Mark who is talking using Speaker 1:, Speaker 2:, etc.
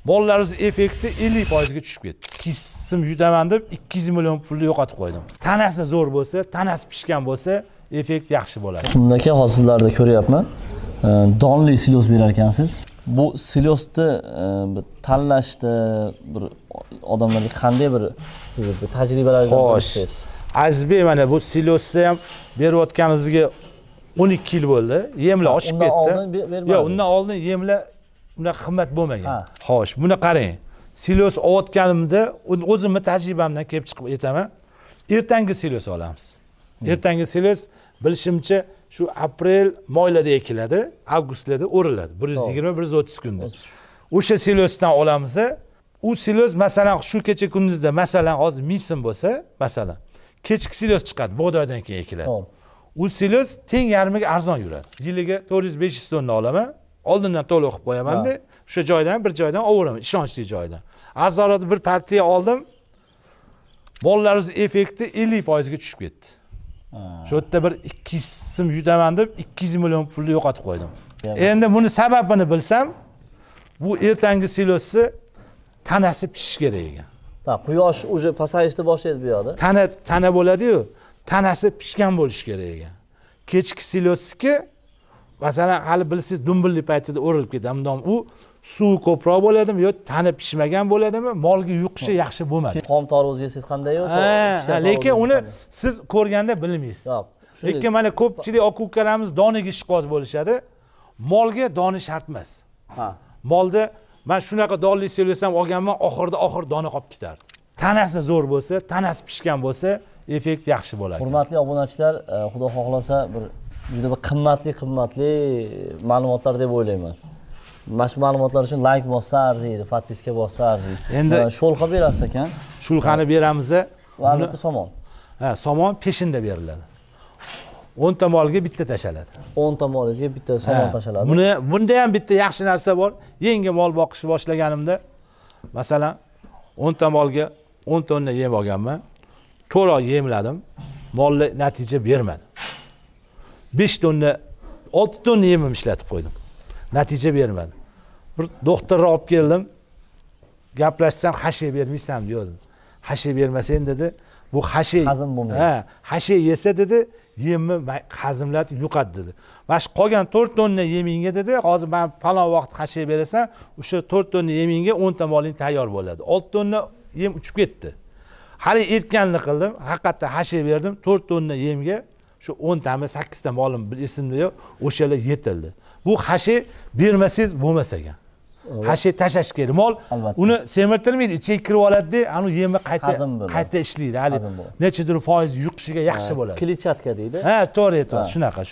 Speaker 1: Mollarimiz effekti 50% ga tushib ketdi. 2 so'm yutaman deb 200 million pulni yo'qotib qo'ydim. Tanasi zo'r bo'lsa, tanasi pishgan bo'lsa, effekt yaxshi bo'ladi.
Speaker 2: Shunda aka, hozir sizlarda ko'ryapman. Donli silos berar ekansiz. Bu silosni tanlashda bir odamlarga qanday bir sizni bir tajribalaringizni bo'lishsiz?
Speaker 1: Azizbek, mana bu silosni ham berayotganimizga 12 yil bo'ldi. Yemlar oshib ketdi. Yo'q, undan oldin yemlar unaqa qimmat bo'lmagan. Xo'sh, buni qarang. Silos olayotganimda o'zimni tajribamdan kelib chiqib aytaman. Ertangi silos olamiz. Ertangi silos bilishimcha shu aprel moylarda ekiladi, avgustlarda o'riladi. 120-130 kunda. O'sha silosdan olamiz. U silos masalan shu kecha kunduzda masalan hozir 1000 so'm bo'lsa, masalan, kechki silos chiqadi, bug'doydan keyin ekiladi. U silos teng yarmiga arzon yuradi. Yiliga 400-500 tonna olaman. Oldindan to'liq qilib qo'yaman-da, o'sha joydan bir joydan overaman, ishonchli joydan. Arzonroq bir partiya oldim. Mollarimiz effekti 50% ga tushib ketdi. Shu yerda bir 2 so'm yutaman deb 200 million pulni yo'qotib qo'ydim. Endi buni sababini bilsam, bu ertangi silosni tanasi pishishi kerak ekan.
Speaker 2: Ta, quyosh уже pasayishni boshlaydi bu yoqda.
Speaker 1: Tana bo'ladi-yu, tanasi pishgan bo'lishi kerak ekan. Kechki silosniki masalan, hali bilsangiz dumbilli paytida o'rilib ketadi. Bundan u suv ko'proq bo'ladimi yo tana pishmagan bo'ladimi, molga yuqishi yaxshi bo'lmadi.
Speaker 2: Xom tarvuz yesangiz qanday yo?
Speaker 1: Lekin uni siz ko'rganda bilmaysiz. Lekin mana ko'pchilik aka-ukalarimiz doniga ishqiboz bo'lishadi. Molga doni shart emas. Molda men shunaqa donli silos ham olganman, oxirida oxir doni qolib ketardi. Tanasi zo'r bo'lsa, tanasi pishgan bo'lsa, effekt yaxshi bo'ladi.
Speaker 2: Hurmatli obunachilar, Xudo xohlasa bir juda bir qimmatli ma'lumotlar deb o'ylayman. Mana shu ma'lumotlar uchun like bossa arziydi, podpiska bossa arziydi.
Speaker 1: Endi
Speaker 2: sho'lqa berasiz ekan.
Speaker 1: Sho'lqani beramiz.
Speaker 2: Va albatta somon.
Speaker 1: Ha, somon peshinda beriladi. 10 ta molga bitta tashaladi.
Speaker 2: 10 ta molingizga bitta somon tashaladi.
Speaker 1: Bunda ham bitta yaxshi narsa bor. Yangi mol boqishni boshlaganimda, masalan, 10 ta molga 10 tonna yem olganman. 4 oy yemladim. Mollar natija bermadi. 5 tonna, 6 tonna yemim ishlatib qo'ydim. Natija bermadi. Bir doktorni olib keldim. Gaplashsam, hashay bermaysan dedim. Hashay bermasang dedi, bu hashay
Speaker 2: hazm bo'lmaydi.
Speaker 1: Ha, hashay yesa dedi, yemni hazmlatib yo'qotadi dedi. Mana shu qolgan 4 tonna yemingga dedi, hozir men falon vaqt hashay berasan, o'sha 4 tonna yemingga 10 ta moling tayyor bo'ladi. 6 tonna yem uchib ketdi. Hali aytganini qildim, haqiqatda hashay berdim, 4 tonna yemga shu 10 tami 8 ta molim esimda yo'q, o'shalar yetildi. Bu hashay bermasangiz bo'lmas ekan. Hashay tashlash kerak. Mol uni semirtirmaydi, ichiga kirib oladi-da, anu yemni qayta ishlaydi. Hali nechadir foiz yuqishiga yaxshi bo'ladi.
Speaker 2: Kletchatka deydi.
Speaker 1: Ha, to'g'ri aytyapsiz. Shunaqa.